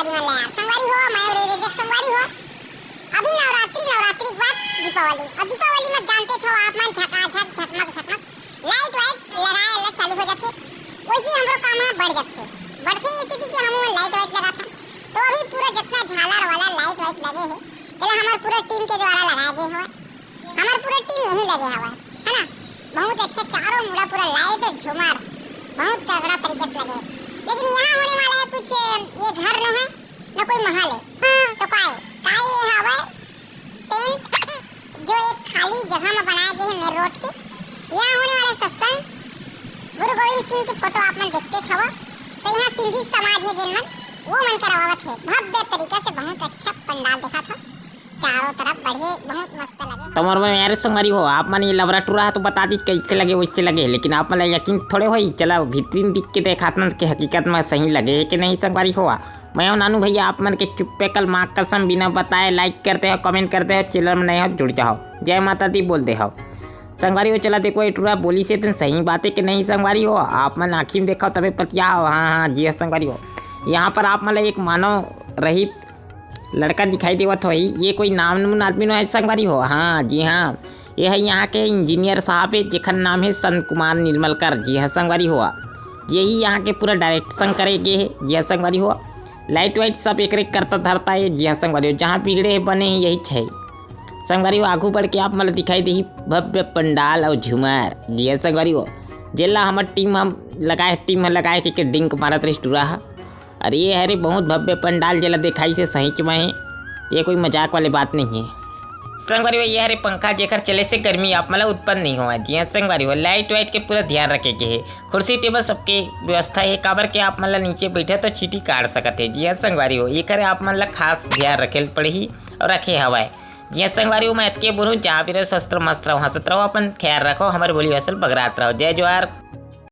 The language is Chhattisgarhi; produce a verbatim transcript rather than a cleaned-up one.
संगवारी हो, मैं रिजेक्ट संगवारी हो। अभी नवरात्रि, नवरात्रि के बाद दीपावली, और दीपावली में जानते छो आप मन, झकाझक, झकमक, झकमक लाइट वाइट लगाए ला चालू हो जाथे। वैसे हमरो काम ह बढ़ जाथे, बढ़थे इसी कि हम लाइट वाइट लगाथन। तो अभी पूरा जितना झालर वाला लाइट वाइट लगे हे, तेला हमर पूरा टीम के द्वारा लगाए गए हवय। हमर पूरा टीम यहीं लगे हवय, है ना। बहुत अच्छा, चारों मुड़ा पूरा लाइट झूमर, बहुत तगड़ा तरीके से लगे। लेकिन यहाँ होने वाला है कुछ, ये घर न है, न कोई महल है। तो काय, काय ये हवय टेंट, जो एक खाली जगह में बनाए गए हैं मेन रोड के। यहाँ होने वाला सत्संग गुरु गोविंद सिंह की फोटो आप मन देखते छवा। तो यहाँ सिंधी समाज है जिन मन, वो मन करवावत है भव्य तरीका से। बहुत अच्छा पंडाल देखा था, चारों तरफ बढ़िया, बहुत मस्त लगे। तो मोर मन यार संगवारी हो, आप मन ये लवरा टूरा है तो बता दी कैसे लगे, वैसे लगे, लेकिन आप मन ला यकीन थोड़े होई। चला भीतरीन दिख के देखात मन के हकीकत में सही लगे कि नहीं संगवारी हो। मैं हूं नानू भैया, आप मन के चुप्पे कल माँ कसम बिना बताए लाइक करते हो, कमेंट करते हो, चैनल में नए हो जुड़ जाओ, जय माता दी बोल दे हो। संगवारी हो चला देखो ये टूरा बोली से तन सही बात है कि नहीं संगवारी हो, आप मन आँखी में देखो तबे पतिया हो। हाँ हाँ जी हाँ संगवारी हो, यहाँ पर आप मन ला एक मानव रहित लड़का दिखाई देवत होही। ये कोई नाम नमून आदमी नो है संगवारी हो? हाँ जी हाँ, ये है यहाँ के इंजीनियर साहब है, जेखर नाम है संत कुमार निर्मलकर। जी हाँ संगवारी हो, यही यहाँ के पूरा डायरेक्शन करे गे है। जी हाँ संगवारी हो, लाइट वाइट सब एकरे करता धरता है। जी हाँ संगवारी हो, जहाँ बिगड़े है बने है यही है। संगवारी हो, आगू बढ़ के आप मन ला दिखाई देही भव्य पंडाल और झूमर। जी हाँ संगवारी हो, जेला हमर टीम हम लगाए, टीम ह लगाए के, के डिंक मारत रहिस टूरा ह। अरे ये हरे बहुत भव्य पंडाल जेला देखाई से सही में है, ये कोई मजाक वाली बात नहीं है। संगवारी हो, ये हरे पंखा जेकर चले से गर्मी आप मन ला उत्पन्न नहीं होवय। जी हाँ संगवारी हो, लाइट वाइट के पूरा ध्यान रखे के है। कुर्सी टेबल सबके व्यवस्था है, काबर के आप मन ला नीचे बैठे तो छीटी काट सकत है। जी हाँ संगवारी हो, एकर आप मन ला खास ध्यान रखे ल पड़ही और रखे हवय। जी हाँ संगवारी हो, मैं अतके बोलूँ, जहाँ भी रहो स्वस्थ रहो, मस्त रहो, हंसत रहो, अपन ख्याल रखो, हमारे बोली वसल बगरात रहो। जय जोहार।